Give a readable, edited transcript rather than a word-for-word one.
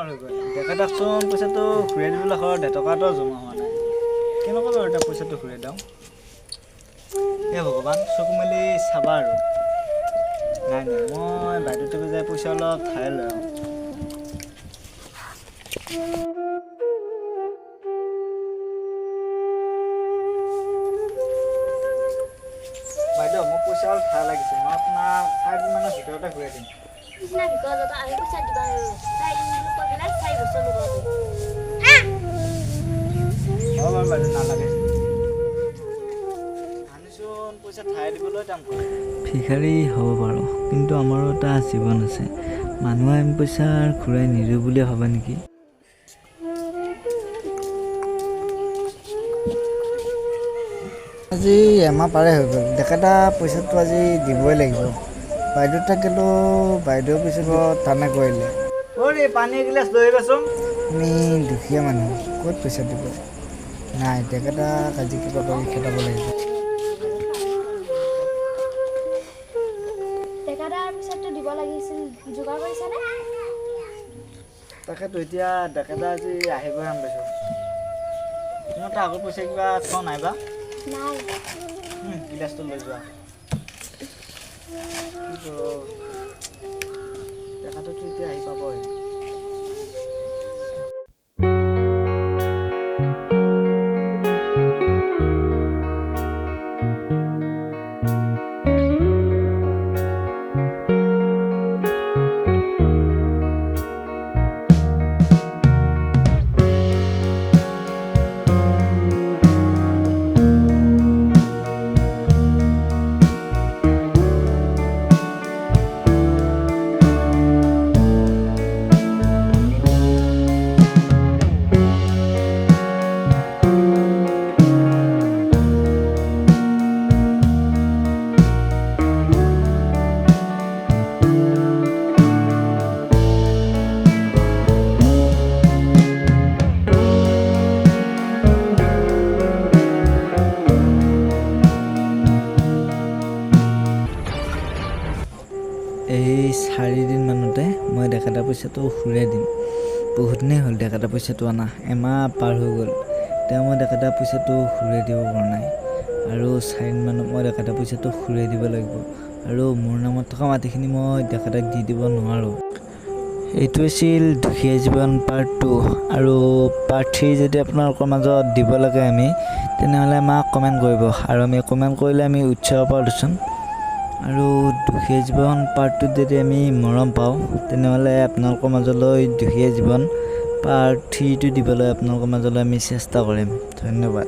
পাৰ হৈ গ'ল। ডেকাদাকচোন পইচাটো ঘূৰাই দিবলৈ ঘৰত 1 টকা এটাও জমা হোৱা নাই। কেনেকৈ বাৰু এতিয়া পইচাটো ঘূৰাই দিওঁ? হে ভগৱান, চকু মেলি চাবা আৰু। নাই নাই, মই বাইদেউটোকে যাই পইচা অলপ ধাৰে লৈ আহোঁ। বাইদেউ, মোক পইচা অলপ ধাৰ লাগিছে। মই আপোনাক 4 দিনমানৰ ভিতৰতে ঘূৰাই দিম। সিদিনা ভিতৰত আহি পইচা দিবা নোৱাৰো। 4 দিন বুলি কৈ পেলাই 4 বছৰ লগাব। হ'ব বাৰু বাইদেউ, নালাগে। আনিচোন পইচা ধাৰে দিবলৈ টান কৰে। ভিখাৰী হ'ব পাৰোঁ, কিন্তু আমাৰো এটা জীৱন আছে। মানুহে আমি পইচা ঘূৰাই নিদিওঁ বুলিয়ে ভাবে নেকি? আজি এমাহ পাৰে হৈ গ'ল। ডেকাটা পইচাটো আজি দিবই লাগিব। বাইদেউ থাকিলেও বাইদেউ পইচাটো টানে কৰিলে। ঐ, পানী এগিলাচ লৈ আহিবাচোন। আমি দুখীয়া মানুহ, ক'ত পইচা দিব? নাই, ডেকাটাক আজি কিবা কৰি খেদাব লাগিব। ডেকাদাৰ পইচাটো দিব লাগিছিল, যোগাৰ কৰিছানে? তাকেতো, এতিয়া ডেকাটা আজি আহিব হেন পাইছোঁ। তোমাৰ তাৰ আগৰ পইচা কিবা থোৱা নাই বা? নাই। গিলাচটো লৈ যোৱা। কি কৰোঁ? ডেকাটোতো এতিয়া আহি পাবই। এই 4 দিনমানতে মই ডেকাটা পইচাটো ঘূৰাই দিম। বহুত দিনেই হ'ল ডেকাটা পইচাটো অনা, এমাহ পাৰ হৈ গ'ল। তেওঁ মই ডেকাটা পইচাটো ঘূৰাই দিব পৰা নাই। আৰু 4 দিনমানত মই ডেকাটা পইচাটো ঘূৰাই দিব লাগিব আৰু মোৰ নামত থকা মাটিখিনি মই ডেকাটাক দি দিব নোৱাৰোঁ। এইটো আছিল দুখীয়া জীৱন পাৰ্ট 2। আৰু পাৰ্ট 3 যদি আপোনালোকৰ মাজত দিব লাগে আমি, তেনেহ'লে আমাক কমেণ্ট কৰিব আৰু আমি কমেণ্ট কৰিলে আমি উৎসাহ পাওঁ দেচোন। আৰু দুখীয়া জীৱন পাৰ্ট 2ত যদি আমি মৰম পাওঁ, তেনেহ'লে আপোনালোকৰ মাজলৈ দুখীয়া জীৱন পাৰ্ট 3টো দিবলৈ আপোনালোকৰ মাজলৈ আমি চেষ্টা কৰিম। ধন্যবাদ।